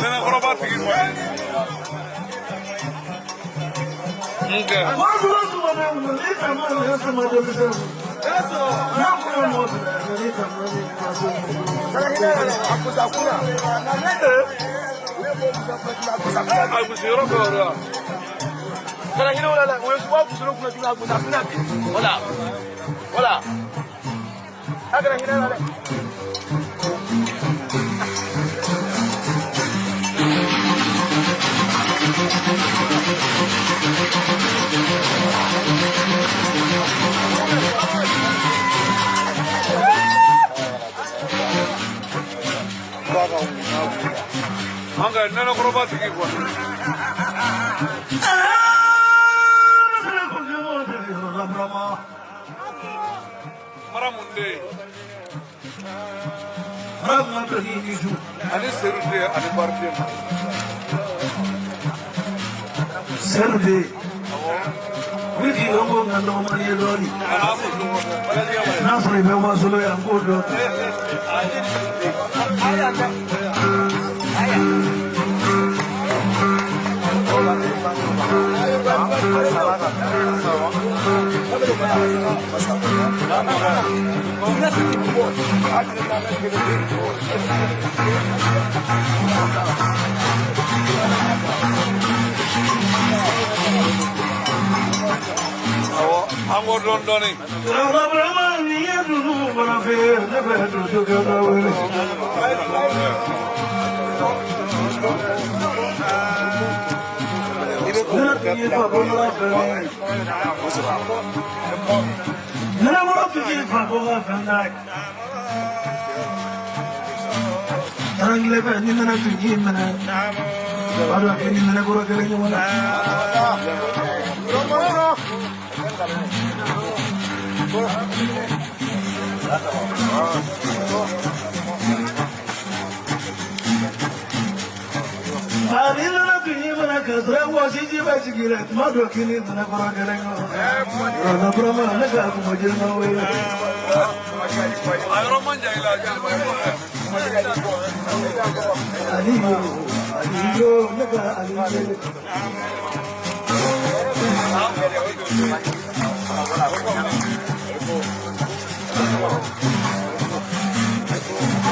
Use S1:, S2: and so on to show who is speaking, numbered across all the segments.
S1: Nɛnɛkɔrɔba tigi kɔni. Nka. A gosi yɔrɔ bɛɛ o la.
S2: Kana hinɛ o la dɛ, o ye suba gosi kunna tuguni a gosi a kunna bi. Voilà. Voilà. A kana hinɛ la dɛ.
S1: An ka nɛnɛkɔrɔba tigi kɔni. Mara mun de ye? Ani seru den ani bariden.
S3: Seru den. Wiki yɔrɔ nka dɔgɔmani ye dɔɔnin. N'a sɔrɔ i bɛ wasolo yan k'o dɔ ta.
S1: Awɔ, an ko dɔɔni dɔɔni.
S3: Ni ye ninnu fana fɛ ne bɛ donso kɛ dɔ wele. Ne tun ye fa bamanan fɛ. Nɛnɛkɔrɔ tun ye fa bamanan fɛ n'a ye. Tarangile fɛ ni nana tun y'i minɛ. A b'a dɔn k'i ni nɛnɛkɔrɔ kelen ɲɔgɔn na. Ani nana tun y'i minɛ ka sɔrɔ wɔsiji bɛ jigin dɛ tuma dɔ k'i ni nɛnɛkɔrɔ kelen ɲɔgɔn na. Yɔrɔ burama ne ka kuma jeli wele.
S1: A yɔrɔ man jan i la, jeliba ye kɔfɛ.
S3: Aliyo, Aliyo, ne ka Aliyo.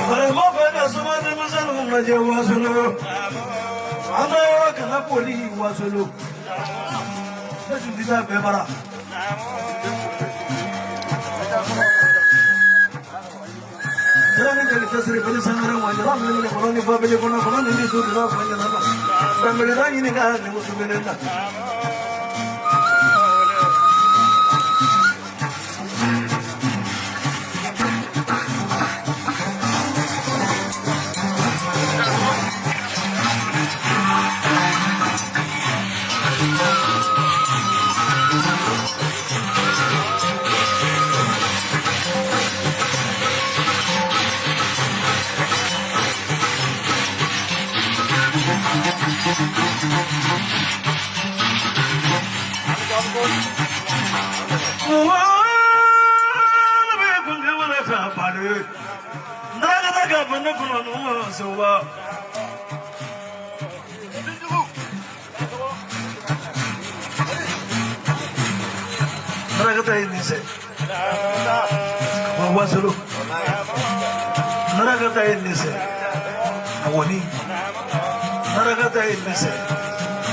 S3: Barama fɛ ka suma denmisɛnninw lajɛ wasolo. An ka yɔrɔ kana boli wasolo. Ne tun tɛ taa bɛɛ bara. Jala ni jali tasiri bali sangara wa jala ni ni kɔnɔ ni fa bele kɔnɔ kɔnɔ ni su dira fa ɲɛna na. Danbele da ɲini ka ni muso bele na.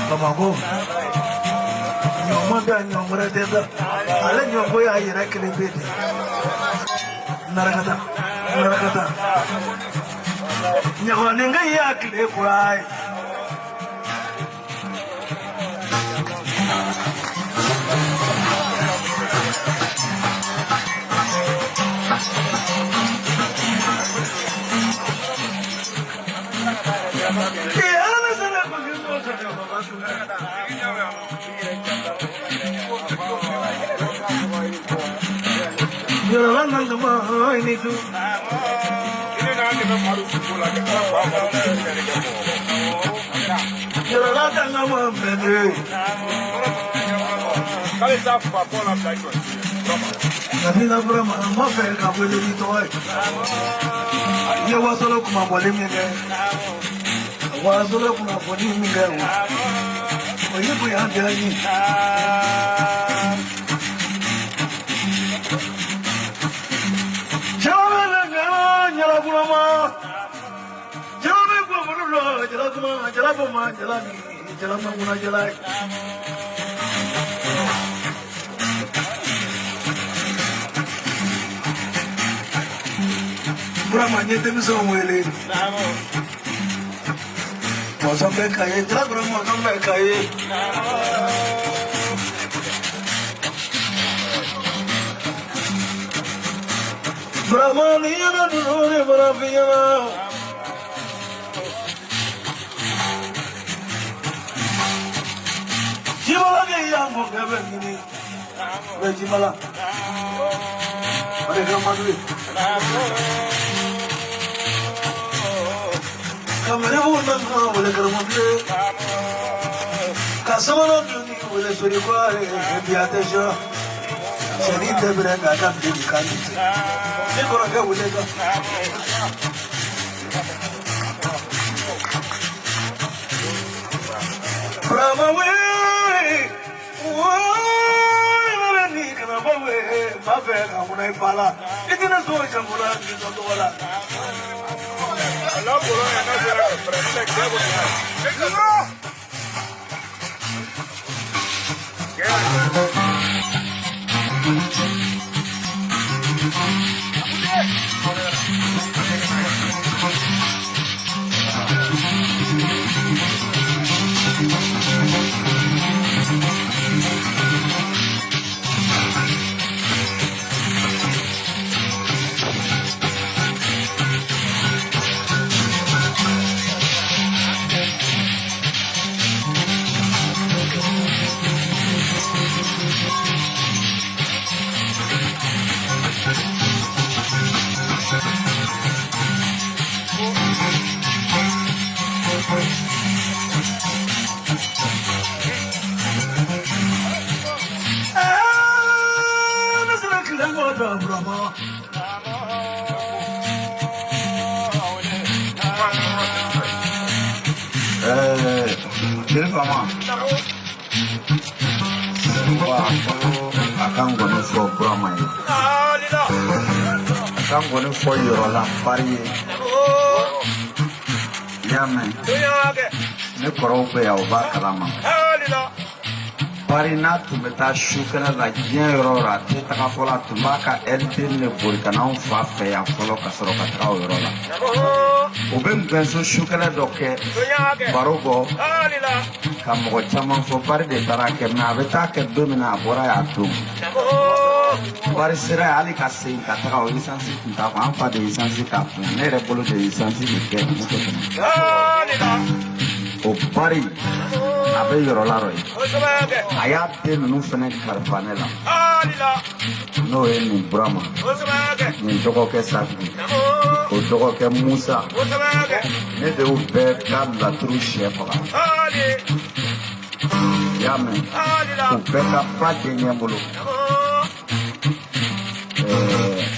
S3: Bamakɔ Ɲɔ da ɲɔ wɛrɛ tɛ da. Ale ɲɔ ko y'a yɛrɛ kelen pe de. Narakata, narakata. Ɲɔgɔnninkɛ y'a tile kura ye. Burama n ye denmisɛnw wele mɔzɔn bɛ ka ye jalakɔrɔ mɔzɔn bɛ ka ye Burama ni ɲɛna ninnu ni farafin ɲɛna. Jibala kɛ y'a mɔkɛ bɛ ɲini bɛ jibala o de kɛra madu ye. Kamalen nana wele karamɔgɔ ka sabanan donni wele sori ko bi a tɛ sɔ sɛni tɛ bɛrɛ k'a ka bilen kan ne kɔrɔkɛ wele kan. Burama wee wee ni kana bɔ wee ba fɛ ka kunna i ba la i tɛna sɔn jago la k'i sɔn tɔgɔ la.
S4: Jeli Fama, a ka ngɔni fɔ Burama ye, a ka ngɔni fɔ yɔrɔla fari ye, i y'a mɛn, ne kɔrɔw bɛ yan o b'a kalama. Bari n'a tun bɛ taa su kɛnɛ la diɲɛ yɔrɔ o yɔrɔ a tɛ taga fɔlɔ, a tun b'a ka LD de boli ka n'anw fa fɛ yan fɔlɔ ka sɔrɔ ka taga o yɔrɔ la. O bɛ ngɛnso su kɛnɛ dɔ kɛ baro bɔ ka mɔgɔ caman fɔ Bari de taara kɛ mɛ a bɛ taa kɛ don min na a bɔra yan don. Bari sera yen hali ka segin ka taga o lisansi tun t'a kun, an fa de ye lisansi k'a kun, ne yɛrɛ bolo de ye lisansi de kɛ moto kɔnɔ. O Bari a bɛ yɔrɔ la dɔ ye. A y'a den ninnu fana kalifa ne la. N'o ye nin Burama, nin dɔgɔkɛ Safi, o dɔgɔkɛ Musa. Ne de y'u bɛɛ ka laturu sɛ faga. I y'a mɛn, u bɛɛ ka fa denkɛ bolo.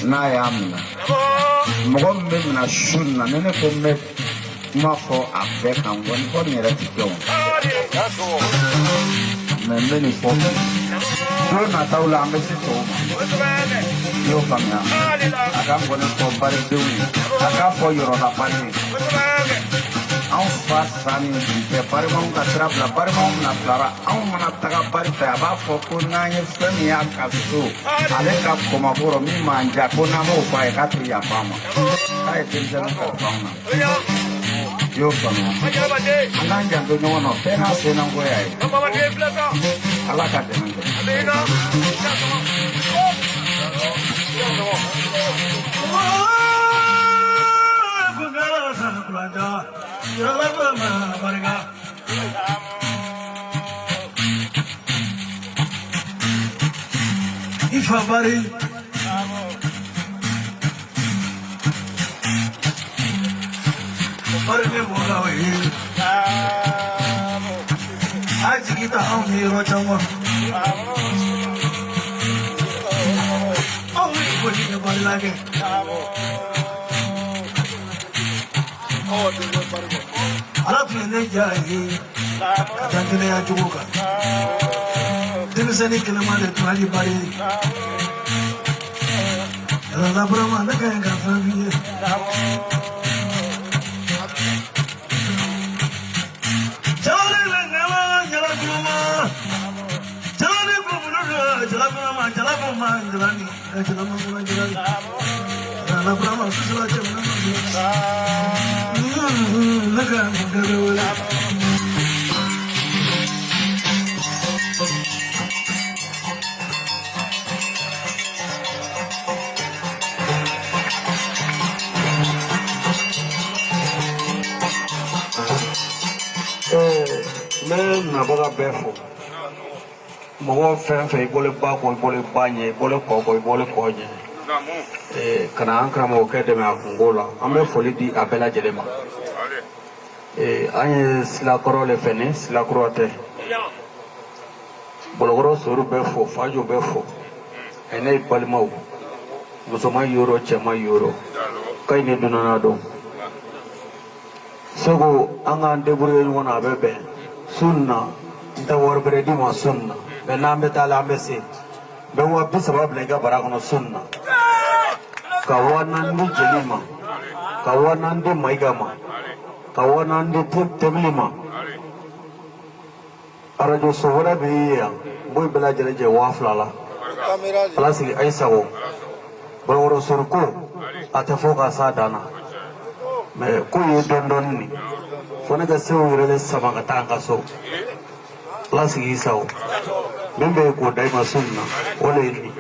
S4: N'a y'a minɛ, mɔgɔ min bɛ minɛ su nin na, ni ne ko n bɛ kuma fɔ a bɛɛ kan, nkɔni fɔ nin yɛrɛ ti kɛ o. Mɛ n bɛ nin fɔ don nataw la an bɛ se tɔw ma. I y'o faamuya? A ka nkɔni fɔ baridenw ye, a k'a fɔ yɔrɔla bari ye. Anw fa san ni bi cɛ barimaw ka sira bila barimaw na bilara anw mana taga bari fɛ a b'a fɔ ko n'an ye fɛn min y'a ka so ale ka kɔmako rɔ min m'an diya ko n'an m'o fɔ a ye k'a tɛ yafa an ma k'a ye denmisɛnnin kalifa anw na i y'o faamuya an k'an janto ɲɔgɔn na bɛɛ n'a sennangoya ye ala ka dɛmɛ kɛ.
S3: Ifabari bari ne bɔra o ye a jigi ta anw ni yɔrɔ caman anw ye boli kɛ bari la kɛ ala tun ye ne diya ye ka da kɛnɛya cogo kan denmisɛnnin kɛnɛma de tun hali bari ye yàrá burama ne ka ɲi ka fɛn f'i ye.
S4: Ne nabaga bɛɛ fo mɔgɔ fɛn fɛn i bɔlen ba kɔ i bɔlen ba ɲɛ i bɔlen kɔ kɔ i bɔlen kɔ ɲɛ ka na an karamɔgɔkɛ dɛmɛ a kunko la an bɛ foli di a bɛɛ lajɛlen ma an ye silakɔrɔ le fɛ ni silakura tɛ bɔlɔkɔrɔ sori bɛ fo fajo bɛ fo a ne balimaw musoman yɔrɔ cɛman yɔrɔ kayi ni dunana don segu an k'an débrouiller ɲɔgɔn na a bɛ bɛn sun na n tɛ wari bɛrɛ d'i ma sun na mɛ n'an bɛ taa la an bɛ se n bɛ 30,000 bila i ka bara kɔnɔ sun na ka 4,000 di jeli ma ka 4,000 di mayiga ma ka 4,000 di tɛbili ma arajo so wɛrɛ bɛ yan n b'o bɛɛ lajɛlen jɛ 2,000 la ala sigi a ye sago bɔlɔkɔrɔ sori ko a tɛ fɔ ka s'a dan na mɛ ko ye dɔɔni dɔɔni nin fo ne ka sew yɛrɛ de sama ka taa an ka so ala sigi i sago min bɛ yen k'o da i ma so nin na o de ye nin.